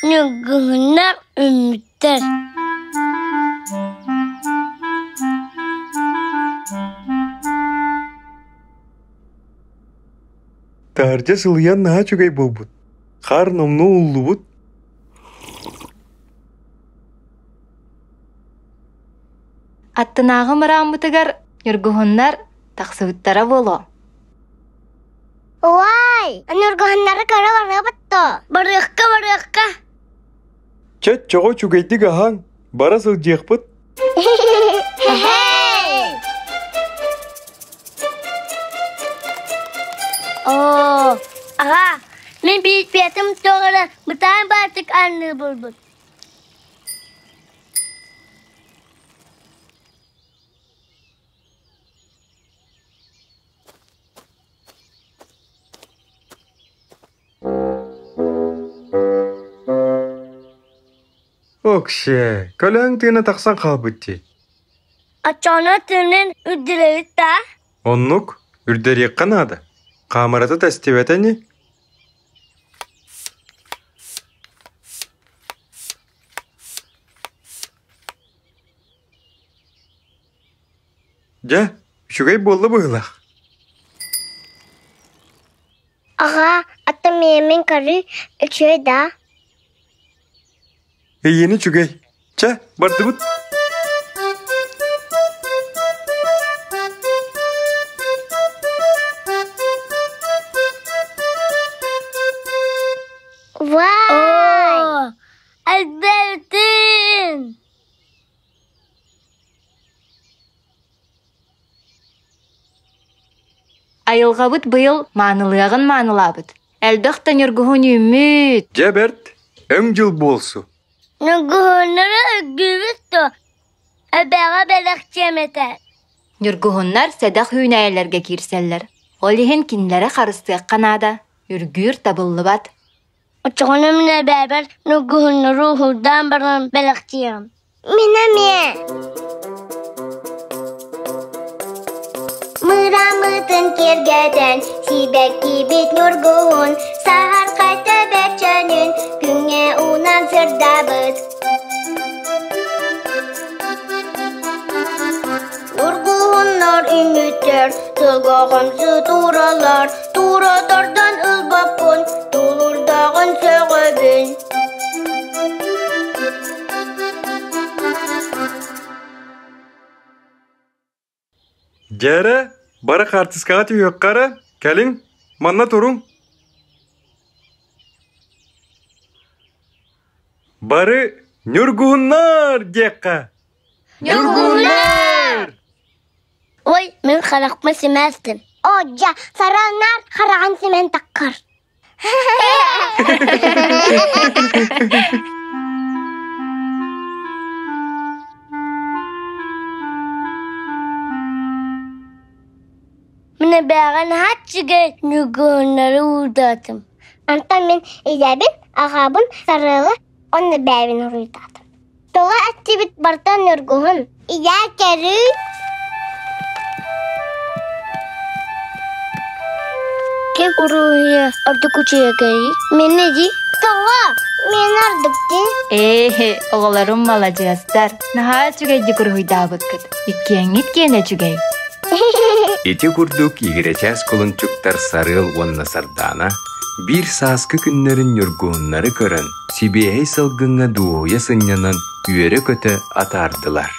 Ньургуһуннар үммүттэр Таһырдьа сылыйан наһаа үчүгэй буолбут, хаар номнуо ууллубут Аттынааҕы мырааммытыгар ньургуһуннар тахсыбыттара буолуо. Уай, ньургуһуннары көрө барыабыт дуо? Барыахха, барыахха. Чэ, чоҕо үчүгэйдик аһааҥ, бара сылдьыахпыт. Оо, аҕа, мин биирпиэтим туох эрэ бытаан баатык анныы булбут. Окше, көлөҥ тыына тахсан хаалбыт дии. Оччоҕуна тыынын үрдүлэбит да? Оннук, үрдэриэххэ наада. Хаамырата тэстибэтэ ини. Дьэ, үчүгэй буолла быһыылаах. Аҕаа, ата миэмин көрүй, үчүгэй да? Эйиэнэ үчүгэй. Чэ, бардыбыт. Вау! Альбертин! Айылҕабыт быйыл маанылыаҕын маанылаабыт. Элбэх да ньургуһун үүммүт. Дьэ бэрт, өҥ дьыл буолсу. Ньургуһуннары үргүүбүт дуо? Эбэҕэ бэлэхтиэм этэ. Ньургуһуннар сэдэх үүнээйилэргэ киирсэллэр. Ол иһин кинилэри харыстыахха наада. Үргүүр табыллыбат. Оччоҕуна мин эбээбэр ньургуһуннары уһурдаан баран бэлэхтиэҕим. Мин эмиэ. Мыраммытын киэргэтэн, сибэккибит ньургуһун, саһархай төбөчөнүн күҥҥэ уунан сырдабыт. Ньургуһуннар үмүттэр, сылга хомсу тууралар, туура тардан ылбаппын, тулурдаҕын сөҕөбүн. Дьэ эрэ, бары хаартыскаҕа түһүөххэ эрэ, кэлиҥ, манна туруҥ. Бары «Ньургуһуннар!» диэххэ. Ньургуһуннар! Ой, мин харахпын симээстим. О, дьэ, сараннар хараҕын симэн таккар. Мин эбээҕин хаччыга ньугуннары уурдаатым. Онтон мин ийэбин, аҕабын сарыалы уонна бэйэбин уруйдаатым. Тоҕо эттибит барыта ньургуһун. Ийээ кэрий. Ким уруһуйа ордук үчүгэйий? Мин дии. Тоҕо? Мин ордук дии. Ээ, оҕолорум маладьыастар. Наһаа үчүгэйдик уруһуйдаабыккыт. Иккиэҥҥит киэнэ үчүгэй. Ити курдук игирэчээс кулунчуктар Сарыал уонна Сардаана биир сааскы күннэрин ньургуһуннары көрөн, сибиэһэй салгыҥҥа дуоһуйа сынньанан үөрэ-көтө атаардылар.